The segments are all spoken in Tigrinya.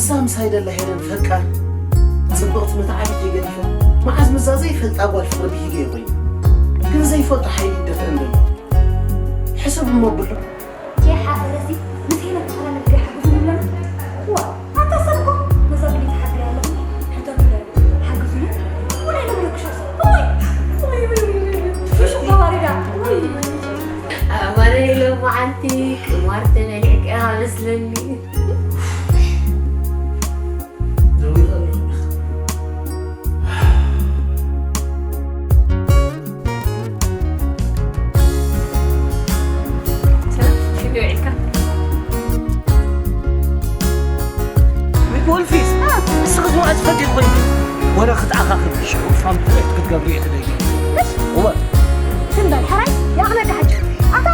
እዛ ምሳይ ደላ ሄለን ፈቃር ጽብቕቲ መተዓቢት የገዲፈ። መዓዝ ምዛ ዘይፈልጣ ጓል ፍቕሪ ብሂገ ይኾይኑ። ግን ዘይፈልጦ ሓይሊ ይደፍአን ደሎ። ሕሰብ እሞ ብሎ። የሓ እረዚ ምስ ሄለን ተፈላለ ብገ ሓግዙ ንብለና። ዋ ኣታ ሰብ እኮ ነዛ ብሊት ሓግሪ ኣለኹ። ሕቶ ንብለ ሓግዙ። ወላ ኢሎም ደክሾ ሰብ። ወይ ወይ ወይ ወይ ፍሹ ተዋሪዳ። ወይ ኣባረ ኢሎም መዓልቲ ቅማር ተበሊዕካ መስለኒ። ሰላም፣ ከመይ ውዒልካ? ወልፊስ፣ ንስኺ ዝወዓል ትፈልጢ ትኾኒ። ወረ ክትኣኻኽብ ሽዑ ፋም ትሬት ክትገብሪ እየ ትደሊ። እወ። ትንበል፣ ሕራይ፣ ያቕነካ ሕጂ። ኣታ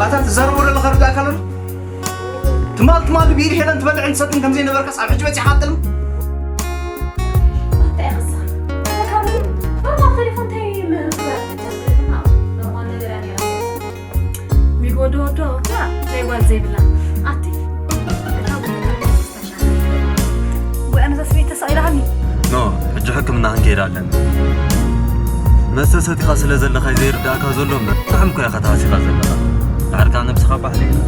ኣታ ትዛረቦ ዘለኻ ርዳእካ ኣሎ? ትማል ትማል ብኢድ ሄለን ትበልዕን ትሰትን ከም ዘይነበርካስ ኣብ ሕጂ በጺሕካ ትጥልም? እንታይ ይኽስኻ? ተረካቢ፣ ኖርማል ቴሌፎን እንታይ ምኽባር? ኖርማል ነገር እያ ነይራ። ሚጎ ዶ ዶ፣ ናይ ጓል ዘይብላ። ኣቲ፣ ወይ ኣነ እዛ ሰበይቲ ተሳኢላሃኒ። ኖ፣ ሕጂ ሕክምና ክንከይድ ኣለና። መስተ ሰቲኻ ስለ ዘለኻ እዩ ዘይርዳእካ ዘሎ እምበር፣ ጥዑም እኮ ኢኻ ተሃሲኻ ዘለኻ። ድሓር ከኣ ነብስኻ ባሕሊ ኢኻ።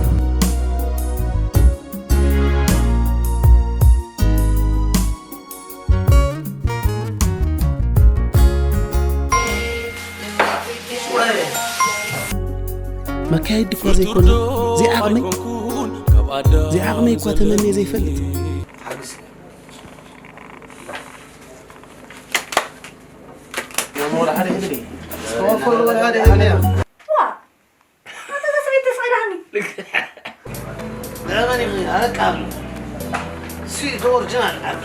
መካየዲ እኳ ዘይኮንና፣ ዘይዓቕመይ፣ ዘይዓቕመይ እኳ ተመንየ ዘይፈልጥ። ሓግዝ። ወላ ሓደ ይህብኒ። ወላ ሓደ ይህብኒ። ዋ! ኣታ እዛ ሰበይቲ ተስቒላኒ። ንዕመን ኢኺ? ኣረቃ ኣሎ። ሲ እቲ ኦሪጂናል ዓዲ።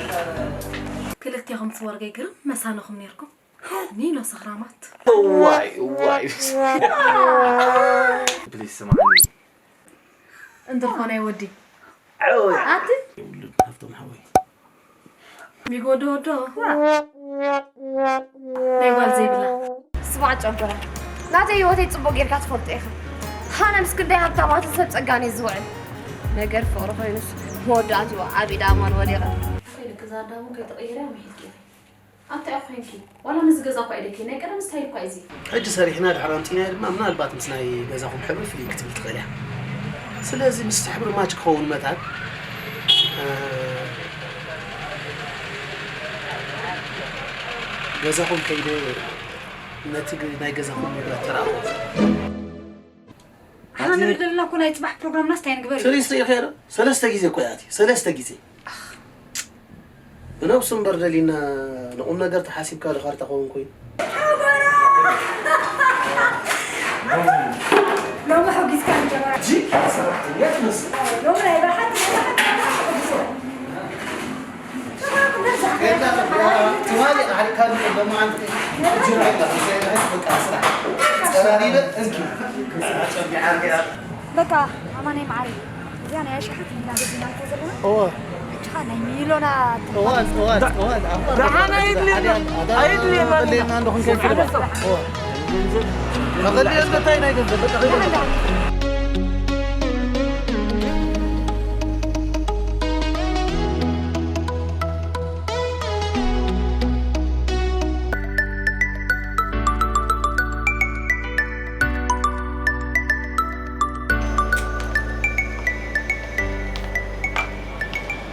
ክልቴኹም ስወርገይ ግርም መሳንኹም ኔርኩም። ኒኖ ሰኽራማት። ዋይ፣ ዋይ። ፕሊዝ ስማዕኒ። እንድርኾ ናይ ወዲ። ዓወይ። ኣቲ? የብሉን፣ ሃብቶም ሓወይ። ሚጎ ዶ ዶ። ናይ ጓል ዘይብላ። ስማዕ ጨጎራ። ናተይ ህይወተይ ጽቡቕ ጌርካ ትፈልጦ ኢኻ። ኣነ ምስ ክንደይ ሃብታማትን ሰብ ጸጋን እየ ዝውዕል። ነገር ፍቕሪ ኮይኑስ መወዳእትኡ ኣብ ኢድ ኣማን ወዲቐ። ከይልክ እዛ ኣዳሙ ከይተቐየረ መሄድኪ። ኣንታይ እያ ኮይንኪ? ዋላ ነዚ ገዛ እኳ ኢደኪ ናይ ቀደም ስታይል እኳ እዩ እዚ። ሕጂ ሰሪሕና ድሕር ኣምጺናዮ ድማ ምናልባት ምስ ናይ ገዛኹም ሕብሪ ፍልይ ክትብል ትኽእል እያ። ስለዚ ምስቲ ሕብሪ ማች ክኸውን መታን፣ እ፣ ገዛኹም ከይደ ነቲ ግ-፣ ናይ ገዛኹም ንብረት ተረኣኹ። ኣነ ንብል ዘለና እኮ ናይ ጽባሕ ፕሮግራምና ስታይ ንግበር እዩ። ትሪስቲ ኢኺ ዶ? ሰለስተ ግዜ እኮ እያ ኣትዩ። ሰለስተ ግዜ። ብነብሱ እምበር ደሊና ንቁም ነገር ተሓሲብካ ዶ ካርታ ኸውን ኮይኑ? ሎሚ ሑጊዝካ እንጀራ። ጂ ሰራሕተኛ ትመስል። ሎሚ ናይ ብሓቂ፣ ናይ ብሓቂ፣ ናይ ብሓቂ ሑጊዝካ። ትማሊ ኣሕሪካ ሎማዓንቲ ጅራ ኢላ፣ በቃ ስራሕ። ጸራሪበ እንኪ። በቃ ኣማነይ መዓረይ፣ እዚኣ ናይ ኣሽሓት ኢና ገዚእና እኮ ዘለና። እወ። ሕጂ ኸኣ ናይ ሚሎና እወ፣ እወ፣ እወ። ደሓን ኣይድልየና፣ ኣይድልየና። ኣቐሊልና እንዶ ክንከይድ ክልበ። እወ። ኣቐሊለ እንታይ ናይ ገንዘብ፣ በቃ ከይድ።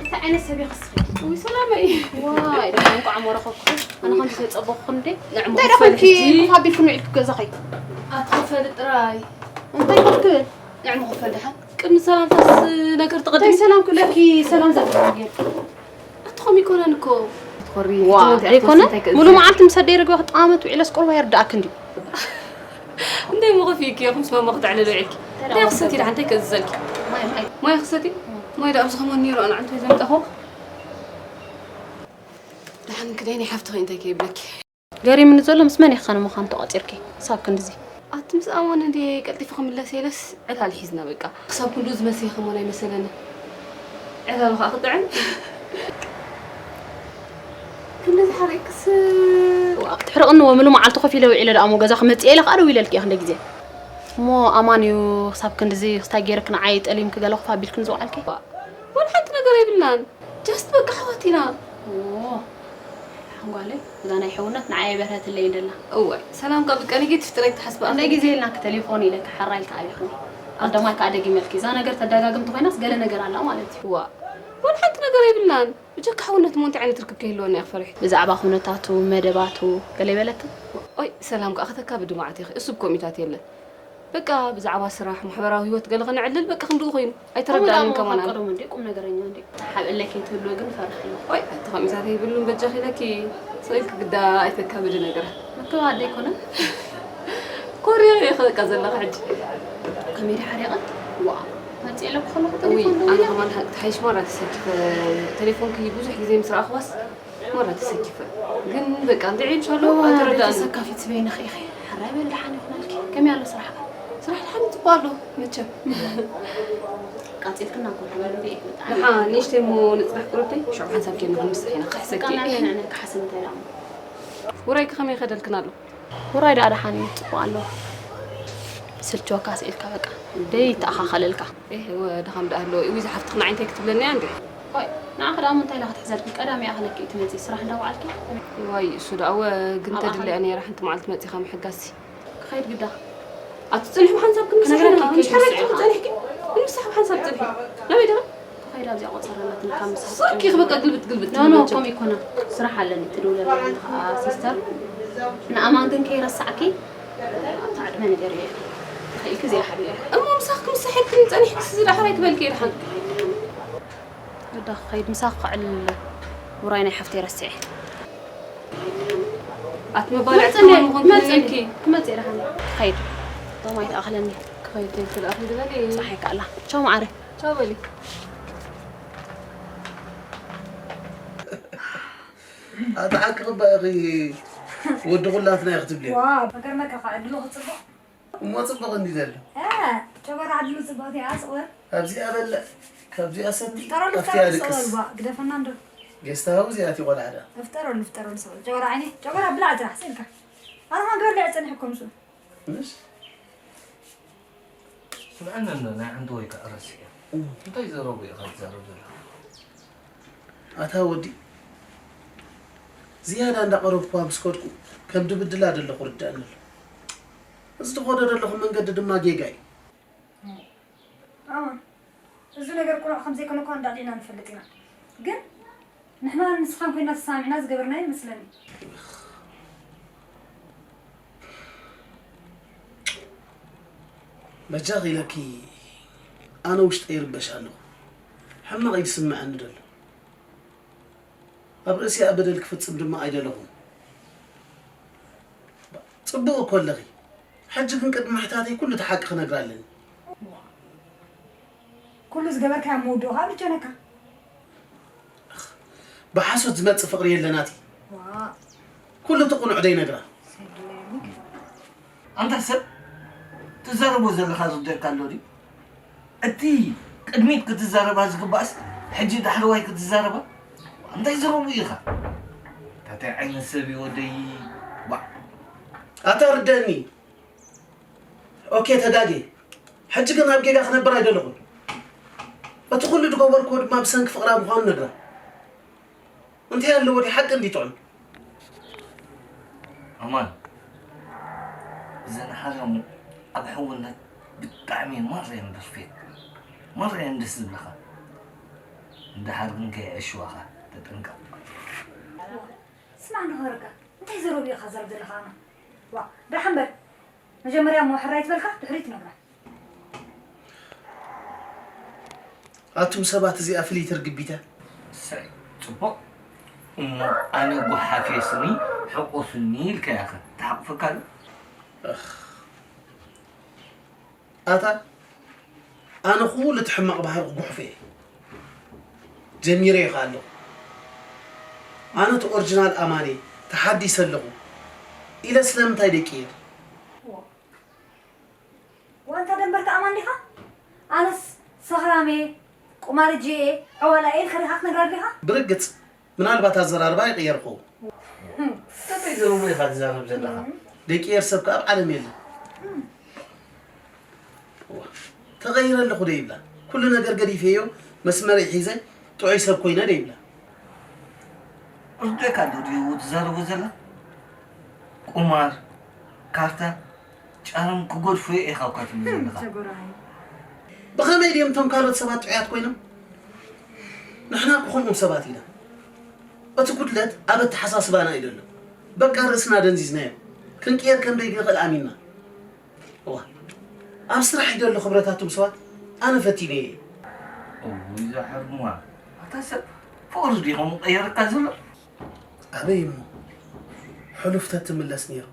እንታይ ዓይነት ሰብ ኢኺ እስኺ? ውይ ሰላመይ። ዋይ ደሓን እንቋዕ ኣሞ ረኸብኩ። ኣነ ከምዚ ተጸበኹ እንዴ? ንዕሞ እንታይ ደኣ ኮንኪ? ሕጂ ኮፍ ኣቢልክን ውዒልኪ ገዛኺ? ኣትኽፈሊ ጥራይ። እንታይ ኮፍ ክብል? ንዕሞ ክፈል ደሓን። ቅድሚ ሰላምታስ ነገር እንታይ ትቐድሚ? ሰላም ክብለኪ ሰላም ዘብለኪ ጌርኪ? ኣቲ ከምኡ ኣይኮነን እኮ። ትኾሪ ዋ፣ ትምህርቲ ዘይኮነ? ኣፍቶስ እንታይ ክእዝዝ? ሙሉ መዓልቲ ምስ ኣደይ ርግበ ክጠማመት ውዒለስ ቁርባ ይርድኣኪ እንድዩ። እንታይ እሞ ከፊእኪ ኢኹም ስማማ ክተዕልሉ ውዒልኪ? እንታይ ክሰቲ ደሓን እንታይ ክእዝዘልኪ? ማይ፣ ማይ። ማይ ክሰቲ? ማይ ደኣ ኣብዚ ከማን ነይሩ ኣነ ዕንተይ ዘምጣኹ። ደሓን ክደይ ናይ ሓፍትኺ እንታይ ከይብለኪ? ገሪምኒ ዘሎ ምስ መን ኢኺ ንምዃኑ ተቋጺርኪ ክሳብ ክንድዚ? ኣቲ ምስ ኣማን እንድየ ቀልጢፈ ክምለስ ኢለስ ዕላል ሒዝና በቃ። ክሳብ ክንድኡ ዝመሰየ ከማን ኣይመሰለንን። ዕላሉ ኸኣ ክጥዕም። ክንድዚ ሓሪቅክስ ዋእ ክትሕርቕኒ እሞ ምሉ መዓልቲ ኮፍ ኢለ ውዒለ ደኣ እሞ ገዛ ክመጽእ ኢለ ከኣ ደው ኢለልኪ እየ ክንደይ ግዜ። እሞ ኣማን እዩ ክሳብ ክንድዚ ክስታይ ገይርክ ንዓይ ጠሊምኪ ገለ ኮፍ ኣቢልክኒ ዝወዓልኪ? ዋእ፣ ወላ ሓንቲ ነገር ኣይብልናን። ጀስት በቃ ኣሕዋት ኢና። ሓንጓለይ እዛ ናይ ሕውነት ንዓይ በርሀትለይ እንደላ። እዋይ ሰላም ካብ ቀንጊ ትፍጥረይ ትሓስባ። እንደ ግዜ ኢልና ክተሌፎን ኢለ ክሓራ ኢልካ ኣቢኹኒ። ኣደማይ ከዓ ደጊመልኪ እዛ ነገር ተደጋግም ተኾይናስ ገለ ነገር ኣላ ማለት እዩ። ዋ ወላ ሓንቲ ነገር የብልናን። ብጀካ ሕውነት ሞ እንታይ ዓይነት ርክብ ከይህልወና እየ ክፈርሕ። ብዛዕባ ኩነታቱ መደባቱ ገለ ይበለካ? ኦይ ሰላም ከዓ ከተካ ብድማዓት ኢኺ እሱብ ኮሚታት የለን። በቃ ብዛዕባ ስራሕ ማሕበራዊ ህይወት ገለ ከነዕልል በቃ ክንድኡ ኮይኑ ኣይተረዳእንን ከማን ኣነ። ቀደሙ እንዴ ቁም ነገረኛ እንዴ። ሓብእለኪ ትብሎ ግን ፈርሕ ኣለኹ። ወይ ኣቲ ከምኢታት ይብሉን በጃኺ ኢለኪ ስእልክ ግዳ ኣይተካብድ ነገር። መተባደ ኣይኮነን። ኮርያ ኢኺ በቃ ዘለኺ ሕጂ። ከመይ ድሓር ይቐን? ዋ መጽእ ኣለኩ ከለኹ እይ ተሌፎን ኣነ ደውለ። ከማን ሓቂ ተሓይሽ ማራ ተሰኪፈ። ተሌፎንኪ ብዙሕ ግዜ ምስ ረኣኽዋስ ማራ ተሰኪፈ። ግን በቃ እንድዒ እንሻሎ ኣይተረዳእን። ተሰካፊት ዝበይንኺ ኢኺ። ሕራይ በል ደሓን ይኹነልኪ። ከመይ ኣሎ ስራሕ? ስራሕ ደሓን እዩ ጽቡቕ ኣሎ መቸም። ቃጺልክና እኮ ደሓን እዩ ብጣዕሚ። ደሓን ንእሽተይ እሞ ንጽናሕ ቁሩብተይ ሽዑ ሓንሳብ ኬድና ክንምስሕ ኢና ክሕሰኪ። ቃና ነን ኣነ ክሓስብ እንታይ ደኣ። ውራይኪ ከመይ ይኸደልክን ኣሎ? ውራይ ደኣ ደሓን እዩ ጽቡቕ ኣሎ። ስልችወካ ስኢልካ በቃ ደይ ይተኣኻኸለልካ። ኤህ ወ ድኻም ደኣ ኣለዎ። እዊ ዝሓፍትኽ ንዓይ እንታይ ክትብለኒ እያ እንዴ? ቆይ ንዓኺ ደኣ እሞ እንታይ ኢላ ክትሕዘልኪ? ቀዳም እያ ክለኪ ትመጺ ስራሕ እንዳወዓልኪ። ዋይ እሱ ደኣ ወ ግን ኣብ ኣኽሊ ተድልያ ነይራ ሓንቲ መዓልቲ መጺኻ ምሕጋዝሲ። ክኸይድ ግዳ። ኣቲ ጽንሒ ብሓንሳብ ክንምሳሕ ክነግረኪ ኢና። ምሽ ከይድ ሓራይ ንስኻ። ጸኒሕኪ? ንምሳሕ ብሓንሳብ ጽንሒ። ናበይ ደኣ? ክኸይድ ኣብዚኣ ቆጸራ ኣላትኒ ካብ ምሳሕ ሶኪ ትጽንሒ። በቃ ግልብጥ ግልብጥ ኖ፣ ኖ፣ ትብል ከምኡ ይኮና። ስራሕ ኣለኒ ትድውለለኒ ከዓ ሲስተር። ንኣማን ግን ከይረሳዕኪ ኣብታ ዕድመ ንገርዮ። ተኽኢልኪ እዚኣ ሓቢረ። እሞ ምሳኽ ክምሳሕ ኢልክኒ ጸኒሕክስ እዚ ዳሕራይ ክበልኪ እየ ደሓን። ግዳ ክኸይድ ምሳኽ ክዕልል ውራይ ናይ ሓፍተይ ረሲዐ። ኣቲ መባልዕቲ ክመጽእ እየ፣ ክመጽእ እየ። ክመጽእ እየ ደሓን። ክኸይድ። ቶም ኣይትኣኽለኒ። ክኸይድ ተይክል ኣኽሊ ዝበሊ። ፀሓይ ከኣላ። ቻው መዓረ። ቻው በሊ። ኣታ ሓቂ ክባ ኢኺ ወዲ ኩላትና ኢኺ ትብሊ። ዋው፣ መገርመካ ከዓ ዕድሉ ክፅቡቕ። እሞ ፅቡቕ እንዲ ዘሎ። እ፣ ጨጎራ ዕድሉ ፅቡቕ እቲኣ ስቕ በል። ኣብዚኣ በልዕ፣ ካብዚኣ ሰቲ፣ ንፍጠረሉ፣ ኣብቲኣ ንፍጠረሉ ስቕ ድቅስ። በል ቧ፣ ግደፈና እንዶ። ጌስት ሃውስ እያ እቲ ቆልዓ ደኣ። ንፍጠረሉ፣ ንፍጠረሉ ስቕ በል። ጨጎራ ዓይኒ፣ ጨጎራ ብላዕ ጥራሕ ስኢልካ። ኣነ ኸኣ ግበር ልዕል ጸኒሕኩም እሱ። ምሽ? ስምዐኒ እንዶ ናይ ዓንተወይ ከዓ ረሲዐ። እም። እንታይ ዘረቡ ኢኻ ትዛረብ ዘለኻ? ኣታ ወዲ፣ ዝያዳ እንዳቐረብኩዋ ምስ ከድኩ ከም ድብድላ ደለኹ ርድኣኒ ኣሎ። እዚ ዝኸዶ ደለኹ መንገዲ ድማ ጌጋ እዩ። ኣማ፣ እዚ ነገር ቅኑዕ ከም ዘይኮነ እኳ እንዳዕሊና ንፈልጥ ኢና። ግን ንሕና ንስኻን ኮይና ተሰማሚዕና ዝገበርናዮ ይመስለኒ። በጃኺ ኢለኪ ኣነ ውሽጠይ ይርበሽ ኣለኹ። ሕማቕ እዩ ዝስምዐኒ ዘሎ። ኣብ ርእሲኣ በደል ክፍጽም ድማ ኣይደለኹን። ጽቡቕ እኮ ኣለኺ። ሕጂ ግን ቅድሚ ምሕታተይ ኩሉ እቲ ሓቂ ክነግራ ኣለኒ። ኩሉ ዝገበርካዮ ኣብ መወድኡ ከዓ ብጀነካ። ብሓሶት ዝመጽእ ፍቕሪ የለናቲ። ዋ። ኩሉ እቲ ቅኑዕ ደይነግራ። ሰይድለኒ። ኣንታ ሰብ ትዛረቦ ዘለኻ ዝርደካ ኣሎ ድዩ? እቲ ቅድሚት ክትዛረባ ዝግባእስ ሕጂ ዳሕረዋይ ክትዛረባ? እንታይ ዘረቡ ኢኻ? ታታይ ዓይነት ሰብ እዩ ወደይ። ዋ። ኣታ ርደኒ። ኦኬ ተጋጌ። ሕጂ ግን ኣብ ጌጋ ክነብር ኣይደለኹን። እቲ ኩሉ ዝገበርክዎ ድማ ብሰንኪ ፍቕራ ምዃኑ ነግራ። እንታይ ኣለዎ ድዩ ሓቂ እንዲ ጥዑም? ኣማን፣ እዘን ሃረሙ ኣብ ሕውነት ብጣዕሚ ማር እየን ፐርፌክት። ማር እየን ደስ ዝብለኻ። ደሓር ግን ከየዕሽዋኻ ተጠንቀቕ። ስማዕ ንኸረካ፣ እንታይ ዘረቡ ኢኻ ዘረብ ዘለኻ ኣማን? ዋ፣ ደሓን በል። መጀመርያ እሞ ሕራይ ትበልካ፣ ድሕሪት ነግራ። ኣቱም ሰባት እዚኣ ፍልይቲ ርግቢት እያ። እሰይ፣ ጽቡቕ። እሞ ኣነ ጓሓፌ ስኒ ሕቑፍኒ ኢልካያ ኸ ትሓቑፈካ ዶ? ኣኽ። ኣታ ኣነ ኩሉ እቲ ሕማቕ ባህርኹ ጉሕፈ እየ። ጀሚረዮ ከኣ ኣለኹ። ኣነ እቲ ኦሪጂናል ኣማን እየ፣ ተሓዲሰ ኣለኹ ኢለ ስለምንታይ ደቂየ? ዋንታ ደንበርካ ኣማን ዲኻ? ኣነስ ሰኽራም እየ፣ ቁማርጂ እየ፣ ዕዋላ እየ ኢልካ ዲኻ ክትነግራ ደሊኻ? ብርግጽ፣ ምናልባት ኣዘራርባ ይቕየር ክኸውን። እንታይ ዘረቡ ኢኻ ትዛረብ ዘለኻ? ደቂየር ሰብ ከኣ ኣብ ዓለም የለን። እዋ፣ ተቐይረ ኣለኹ ዶ ይብላ? ኩሉ ነገር ገዲፈዮ፣ መስመረይ ሒዘ፣ ጥዑይ ሰብ ኮይነ ዶ ይብላ። ርዶካ ኣሎ ድዩ ትዛረቦ ዘላ? ቁማር፣ ካርታ፣ ጫራም ክጎድፉ እየ ኢኻውካ ትብል ዘለኻ። ተጎራሃይ ብኸመይ ድዮም እቶም ካልኦት ሰባት ጥዑያት ኮይኖም? ንሕና እኮ ከምኦም ሰባት ኢና። እቲ ጉድለት ኣብ ኣተሓሳስባና እዩ ዘሎ። በቃ ርእስና ደንዚዝናዮ። ክንቅየር ከም ደይንኽእል ኣሚንና። እዋ ኣብ ስራሕ ይደሎ ክብረታቶም ሰባት ኣነ ፈቲነ እየ። እውይ ዛሕርሙዋ ኣታ ሰብ ፍቕሪ ዲኹም ቀየርካ ዘሎ? ኣበይ እሞ ሕሉፍ ተትምለስ ነይሩ።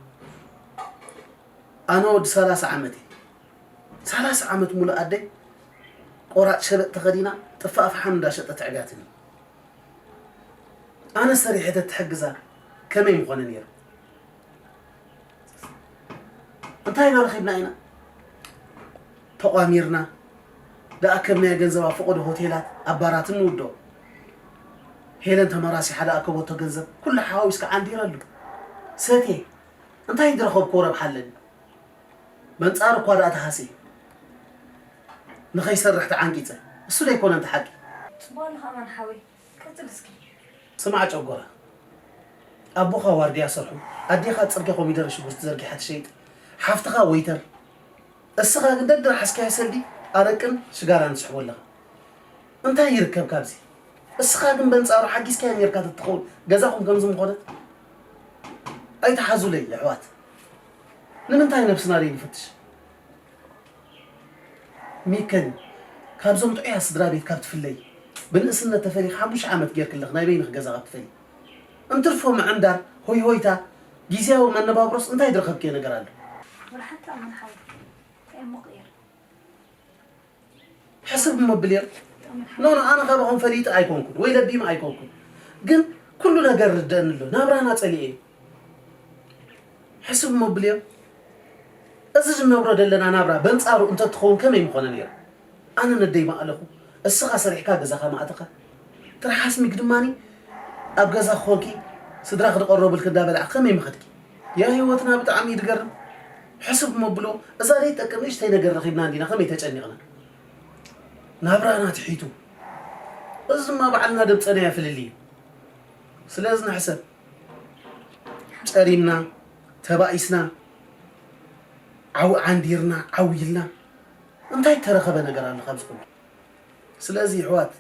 ኣነ ወዲ ሰላሳ ዓመት እየ። ሰላሳ ዓመት ሙሉእ ኣደይ ቆራፅ ሸበጥ ተኸዲና ጥፋእ ፈሓም እንዳሸጠት ትዕጋትኒ። ኣነ ሰሪሐ ተትሕግዛ ከመይ ምኾነ ነይሩ? እንታይ ዶ ረኺብና ኢና ተቋሚርና ደኣ ከም ናይ ገንዘብ ኣብ ፈቐዶ ሆቴላት ኣብ ባራትን ንውዶ። ሄለን ተመራሲሓ ደኣ ከቦቶ ገንዘብ ኩሉ ሓዋዊስካ ዓንዲረሉ። ሰትየ እንታይ ዝረኸብክዎ ረብሓ ኣለኒ? በንጻሩ እኳ ደኣ ተሃስየ ንኸይሰርሕ ተዓንቂጸ። እሱ ዶ ኣይኮነን እቲ ሓቂ? ጽቡቕ ኣለኻ ኣማን ሓወይ። ቀጽል እስኪ። ስማዕ ጨጎራ፣ ኣቦኻ ዋርድያ ሰርሑ፣ ኣዴኻ ጽርግያ ኮሚደረ ሽጉርቲ ዘርጊሓ ትሸይጥ፣ ሓፍትኻ ወይተር፣ እስኻ ግን ደድር ሓዝካዮ ሰልዲ ኣረቅን ሽጋራን ትስሕቦ ኣለኻ። እንታይ ይርከብ ካብዚ? እስኻ ግን በንጻሩ ሓጊዝካዮ ኔርካ ተትኸውን ገዛኹም ከምዚ ምኾነት። ኣይትሓዙለይ የሕዋት። ንምንታይ ነብስና ደይንፍትሽ? ሚከኒ፣ ካብዞም ጥዑያት ስድራ ቤት ካብ ትፍለዪ፣ ብንእስነት ተፈሊኺ ሓሙሽተ ዓመት ጌርኪ ኣለኺ ናይ በይንኺ ገዛ ካብ ትፈሊ። እንትርፎ ምዕንዳር፣ ሆይሆይታ፣ ጊዝያዊ መነባብሮስ እንታይ ዝረኸብክዮ ነገር ኣሎ? ወላ ሓንቲ ኣማን ሓወይ እንታይ እሞ ክቕየር? ሕስብ እሞ ብልዮ። ኖ ኖ፣ ኣነ ካባኹም ፈሊጠ ኣይኮንኩን ወይ ለቢመ ኣይኮንኩን፣ ግን ኩሉ ነገር ይርደኣኒ ኣሎ። ናብራና ጸሊኤ እዩ። ሕስብ እሞ ብልዮ። እዚ ዝነብሮ ዘለና ናብራ በንጻሩ እንተትኸውን ከመይ ምኾነ ነይሩ? ኣነ ነደይ ምኣለኹ፣ እስኻ ሰሪሕካ ገዛኻ ምኣተኻ። ትርሓስ ሚግ ድማኒ ኣብ ገዛ ኮንኪ ስድራኺ ዝቐረቡልኪ እንዳበላዕኺ ከመይ ምኸድኪ? ያ ህይወትና ብጣዕሚ እዩ ዝገርም። ሕስብ እሞ ብሎ፣ እዛ ዘይትጠቅም ንእሽተይ ነገር ረኺብና እንዲና ከመይ ተጨኒቕና? ናብራና ትሒቱ። እዚ ድማ ባዕልና ደምጸናዮ ፍልልይ እዩ። ስለዚ ንሕሰብ። ጸሪምና፣ ተባኢስና፣ ዓው ዓንዲርና፣ ዓው ኢልና፣ እንታይ እተረኸበ ነገር ኣሎ ካብዚ ኩሉ? ስለዚ ይሕዋት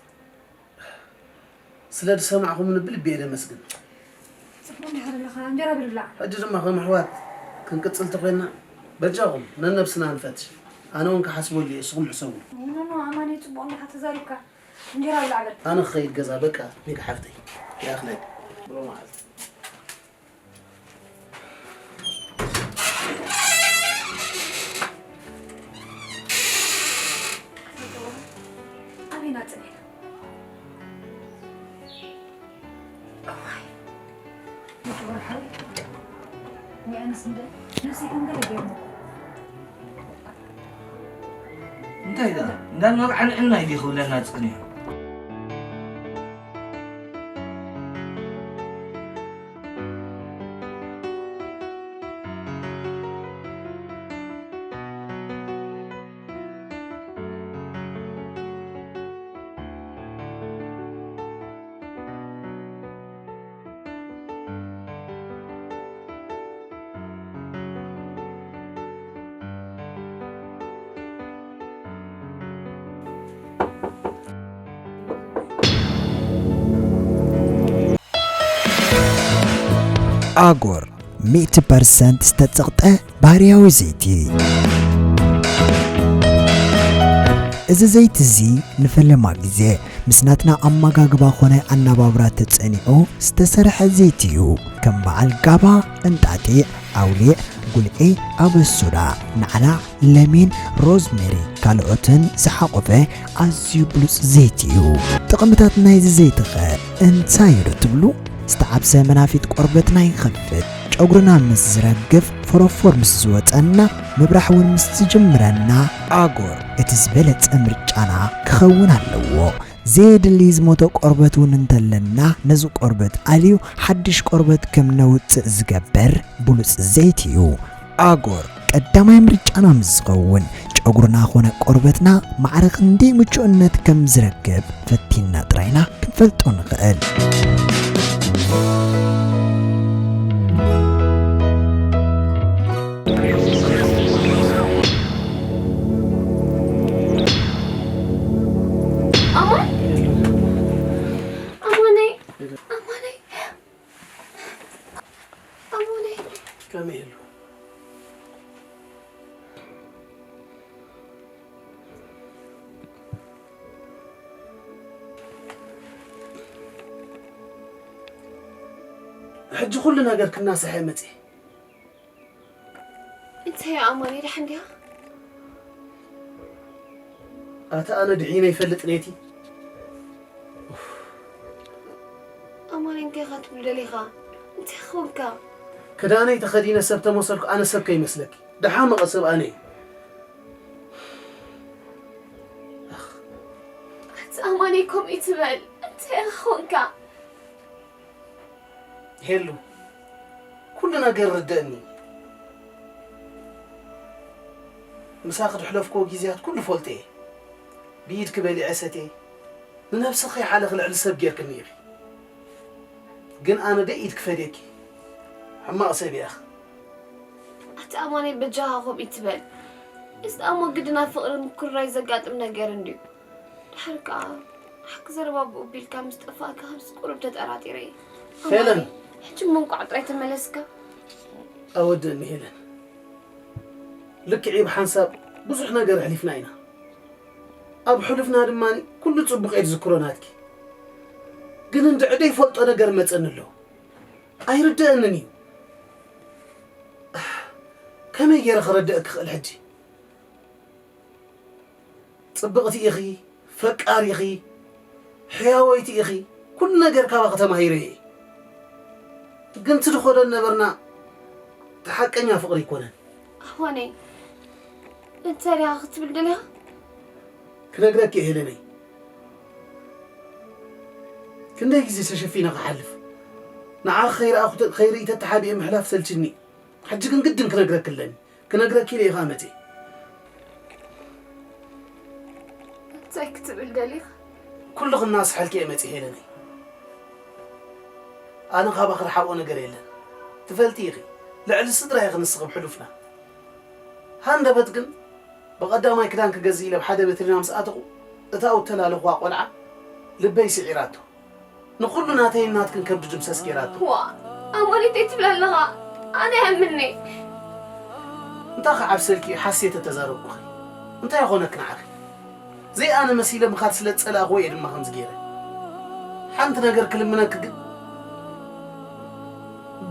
ስለ ዝሰማዕኹምኒ ብልቢ እየ ደመስግን። ጽቡቕ እንዲኻ ዘለኻ እንጀራ ብልብላዕ። ሕጂ ድማ ከም ኣሕዋት ክንቅጽል ተኾይንና በጃኹም ነነብስና ንፈትሽ። ኣነ እውን ክሓስበሉ እየ፣ እስኹም ሕሰቡ። ኖ ኖ ኣማኒ ጽቡቕ እንዲኻ ተዛሪብካ። እንጀራ ብላዕ በል። ኣነ ክኸይድ ገዛ በቃ ሜጋ ሓፍተይ። ይኣኽለኒ። ብሎ መዓልቲ። ኣበይና ጸኒሕና? እዋይ፣ መጭወር ሓወይ። ወይ ኣነስ እንደ ነፍሲ ከም ገለ ገይርሞ። እንታይ ደኣ እንዳ መርዓን ዕናይ ድዩ ክብለና ጸኒሑ? ኣጎር ሚእቲ ፐርሰንት ዝተጸቕጠ ባህርያዊ ዘይቲ። እዚ ዘይቲ እዚ ንፈለማ ግዜ ምስ ናትና ኣመጋግባ ኾነ ኣነባብራ ተጸኒዑ ዝተሰርሐ ዘይቲ እዩ። ከም በዓል ጋባ፣ እንጣጢዕ፣ ኣውሊዕ፣ ጉልዒ፣ ኣበሱዳ፣ ናዕናዕ፣ ለሚን፣ ሮዝሜሪ ካልኦትን ዝሓቖፈ ኣዝዩ ብሉጽ ዘይቲ እዩ። ጥቕምታት ናይዚ ዘይቲኸ እንታይ እዩ ዶ ትብሉ? ዝተዓብሰ መናፊት ቆርበትና ይኸፍት። ጨጉርና ምስ ዝረግፍ፣ ፎሮፎር ምስ ዝወጸና፣ ምብራሕ እውን ምስ ዝጅምረና፣ ኣጎር እቲ ዝበለጸ ምርጫና ክኸውን ኣለዎ። ዘየድሊ ዝሞተ ቆርበት እውን እንተለና፣ ነዚ ቆርበት ኣልዩ ሓድሽ ቆርበት ከም ነውጽእ ዝገብር ብሉጽ ዘይቲ እዩ። ኣጎር ቀዳማይ ምርጫና ምስ ዝኸውን፣ ጨጉርና ኾነ ቆርበትና ማዕረ ክንደይ ምቹእነት ከም ዝረክብ ፈቲንና ጥራይና ክንፈልጦ ንኽእል። ኣማን ኣማነይ ኣማነይ ኣማነይ ከመይ ኢሉ ሕጂ ኩሉ ነገር ክናሳሐ መፅእ እንታይ ኣማነይ ደሓን ዲኻ? ኣታ ኣነ ድሒነ ይፈልጥ ነቲ ኣማነይ እንታይ ኢኻ ትብል ደሊኻ? እንታይ ኾንካ? ክዳነይ ተኸዲነ ሰብ ተመሰልኩ ኣነ ሰብ ከይመስለኪ ደሓመቐ ሰብ ኣነ እዩ ኣቲ ኣማነይ ከምኡ ትበል እንታይ ኾንካ? ሄሉ ኩሉ ነገር ርደእኒ ምሳኺ ድሕለፍክዎ ግዜያት ኩሉ ፈልጦ እየ ብኢድኪ በሊዐ ሰትየ ንነብስኺ ሓለኺ ልዕሊ ሰብ ጌርክኒ ኢኺ ግን ኣነ ደ ኢድ ክፈድየኪ ሕማቕ ሰብ እያኺ ኣቲ ኣማነይ በጃኻ ከምኡ ትበል እዚ ደኣ እሞ ግድን ኣብ ፍቕሪ ምኩርራይ ዘጋጥም ነገር እንድዩ ድሓር ከኣ ሓቂ ዘረባ ብኡ ቢልካ ምስ ጠፋእካ ከምዚ ቁሩብ ተጠራጢረ እየ ሄለን ሕጂ እሞ እንቋዕ ጥራይ ተመለስካ ኣወድእኒ ሄለን ልክዕ እዩ ብሓንሳብ ብዙሕ ነገር ኣሕሊፍና ኢና ኣብ ሕሉፍና ድማ ኩሉ ጽቡቕ እየ ዝዝክሮ ናትኪ ግን እንድዒ ደይፈልጦ ነገር መጸኒ ኣሎ ኣይርደአንን እዩ ከመይ ገይረ ክረድእ ክኽእል ሕጂ ጽብቕቲ ኢኺ ፈቃር ኢኺ ሕያወይቲ ኢኺ ኩሉ ነገር ካባኺ ተማሂረ እየ ግን ትድኸዶ ነበርና ተሓቀኛ ፍቕሪ ኣይኮነን ኣዋነይ እንታይ ዲኻ ክትብል ደሊኻ ክነግረኪ እየ ሄለነይ ክንደይ ግዜ ተሸፊነ ክሓልፍ ንዓኺ ከይረኣኹ ከይርኢ ተተሓቢኤ ምሕላፍ ሰልችኒ ሕጂ ግን ግድን ክነግረኪ ኣለኒ ክነግረኪ ኢለ ኢኻ መፂ እንታይ ክትብል ደሊኻ ኩሉ ክናስሐልኪ እየ መፂ ሄለነይ ኣነ ካባኺ ዝሓብኦ ነገር የለን ትፈልጢ ኢኺ ልዕሊ ስድራ ኢኺ ንስኺ ብሕሉፍና ሃንደበት ግን ብቐዳማይ ክዳን ክገዝእ ኢለ ብሓደ በትሪና ምስ ኣተኹ እታ ውተላለኹዋ ቆልዓ ልበይ ስዒራቶ ንኹሉ ናተይን ናትክን ከብዲ ድምሰስ ገይራቶ ዋ ኣሞኒተይ ትብል ኣለኻ ኣነ ያምኒ እንታይ ክዓብሰልኪ እዩ ሓሴተ ተዛረብኩኺ እንታይ ይኾነክ ንዓኺ ዘይኣነ መሲለ ምኻድ ስለ ዝጸላእኽዎ እየ ድማ ከምዚ ገይረ ሓንቲ ነገር ክልምነክ ግን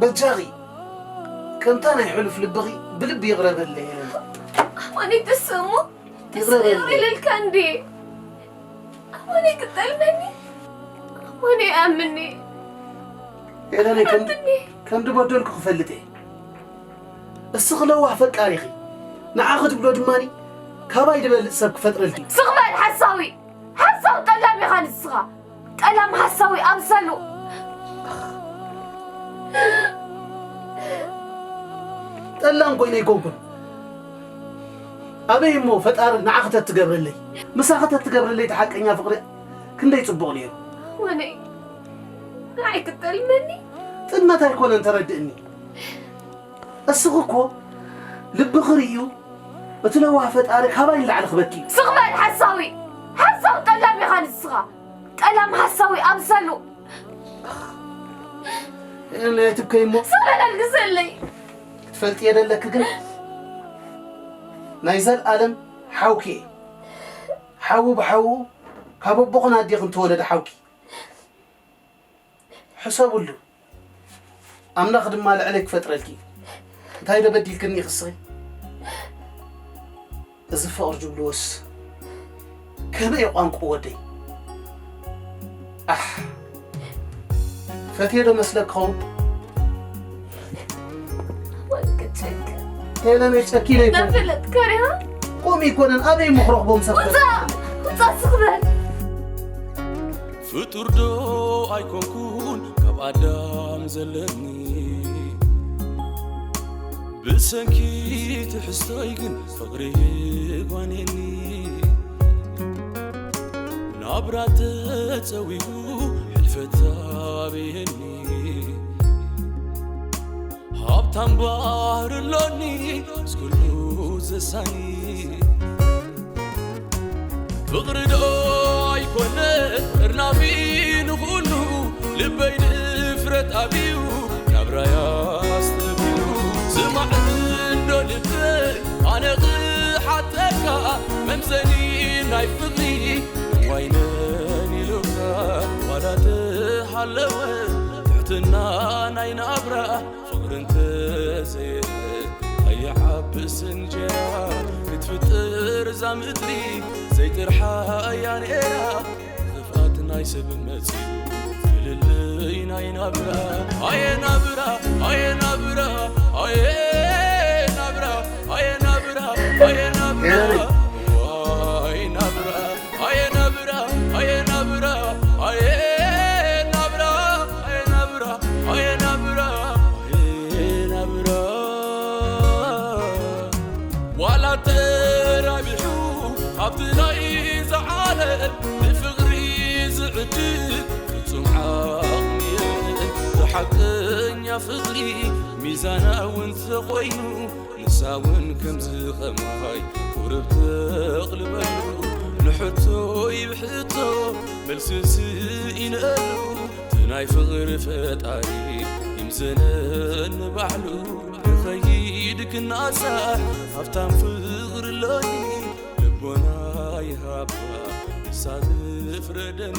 በጃኺ ከምታ ናይ ሕሉፍ ልብኺ ብልቢ ይቕረ በለይ ሄለና ኣሞኒት ስሙ ይቕረ በለይ ኢልልካ እንዲ ኣሞኒ ክጠልመኒ ኣሞኒ ኣምኒ ሄለነይ ከም ከም ዝበደልኩ ክፈልጥ እየ እስኺ ለዋህ ፈቃር ኢኺ ንዓኺ ትብሎ ድማኒ ካባይ ዝበልፅ ሰብ ክፈጥረልኪ ስቕ በል ሓሳዊ ሓሳዊ ጠላም ኢኻ ንስኻ ጠላም ሓሳዊ ኣምሰሉ ጠላም ኮይነ ኣይኮንኩን ኣበይ እሞ ፈጣሪ ንዓኺ ተትገብረለይ ምሳኺ ተትገብረለይ እቲ ሓቀኛ ፍቕሪ ክንደይ ፅቡቕ ነይሩ ወነይ ንዓይ ክጠልመኒ ጥልመት ኣይኮነን ተረድእኒ እስኺ እኮ ልብኺ ርእዩ እቲ ለዋህ ፈጣሪ ካባይ ንላዕሊ ክበኪ እዩ ስቕ በል ሓሳዊ ሓሳዊ ጠላም ኢኻ ንስኻ ጠላም ሓሳዊ ኣምሰሉ ነትብከይ እሞ ስቕ በል ኣልግሰለይ ክትፈልጥዮ ደለኪ ግን ናይ ዘልኣለም ሓውኪ እየ ሓዉ ብሓዉ ካብ ኣቦኹን ኣዴኹን ተወለደ ሓውኪ ሕሰብሉ ኣምላኽ ድማ ልዕለይ ክፈጥረልኪ እዩ እንታይ ዶ በዲልክኒ ኢኺ እስኺ እዚ ፍቕሪ ዝብልዎስ ከመይ እዩ ቋንቁ ወደይ ኣሕ ፈትየ ዶ መስለኪ ኸውን ወንክጨክ ሄለነይ ጨኪነ ይኮን ነፍለት ከሪሃ ቆም ይኮነን ኣበይ ምኽረኽቦም ሰብ ውፃ ውፃ ስኽበል ፍጡር ዶ ኣይኮንኩን ካብ ኣዳም ዘለኒ ብሰንኪ ትሕዝቶይ ግን ፍቕሪ ጓኔኒ ናብራ ተጸዊጉ ፈታብየኒ ሃብታም ባህር ኣሎኒ ምስ ኩሉ ዘሳኒ ፍቕሪ ዶ ኣይኮነ እርናፊ ንኹሉ ልበይ ድፍረት ኣብዩ ናብራይ ኣስተብሂሉ ዝማዕዶ ልበይ ኣነ ክሓተካ መምዘኒ ናይ ፍቕሪ ዋይነን ኢሉካ ዋላ ተሃለወ ትሕትና ናይ ናብራ ፍቕሪ እንተዘየለ ኣይዓብስ እንጀራ ክትፍጥር እዛ ምድሪ ዘይጥርሓያ ነይራ ክፍኣት ናይ ሰብ መፂኡ ፍልልይ ናይ ናብራ ኣየ ናብራ ኣየ ናብራ ኣየ ናብራ ኣየ ናብራ ኣየ ናብራ ዋይ ናብራ ኣየ ናብራ ኣየ ናብራ ኣየ ናብራ ኣየ ናብራ ኣየ ናብራ ኣየ ናብራ ዋላ ተራቢሑ ኣብቲ ናይ ዝዓለም ብፍቕሪ ዝዕድል ፍጹም ዓቕሚ የለን ዝሓቀኛ ፍቕሪ ሚዛናዊ እንተኾይኑ ንሳ እውን ከምዚ ኸማይ ቁርብ ተቕልበሉ ንሕቶይ ብሕቶ መልሲ ስኢነሉ እቲ ናይ ፍቕሪ ፈጣሪ ይምዘነኒ ባዕሉ ንኸይድ ክናሳሕ ሃብታም ፍቕሪ ኣሎኒ ልቦና ይሃባ ንሳ ትፍረደኒ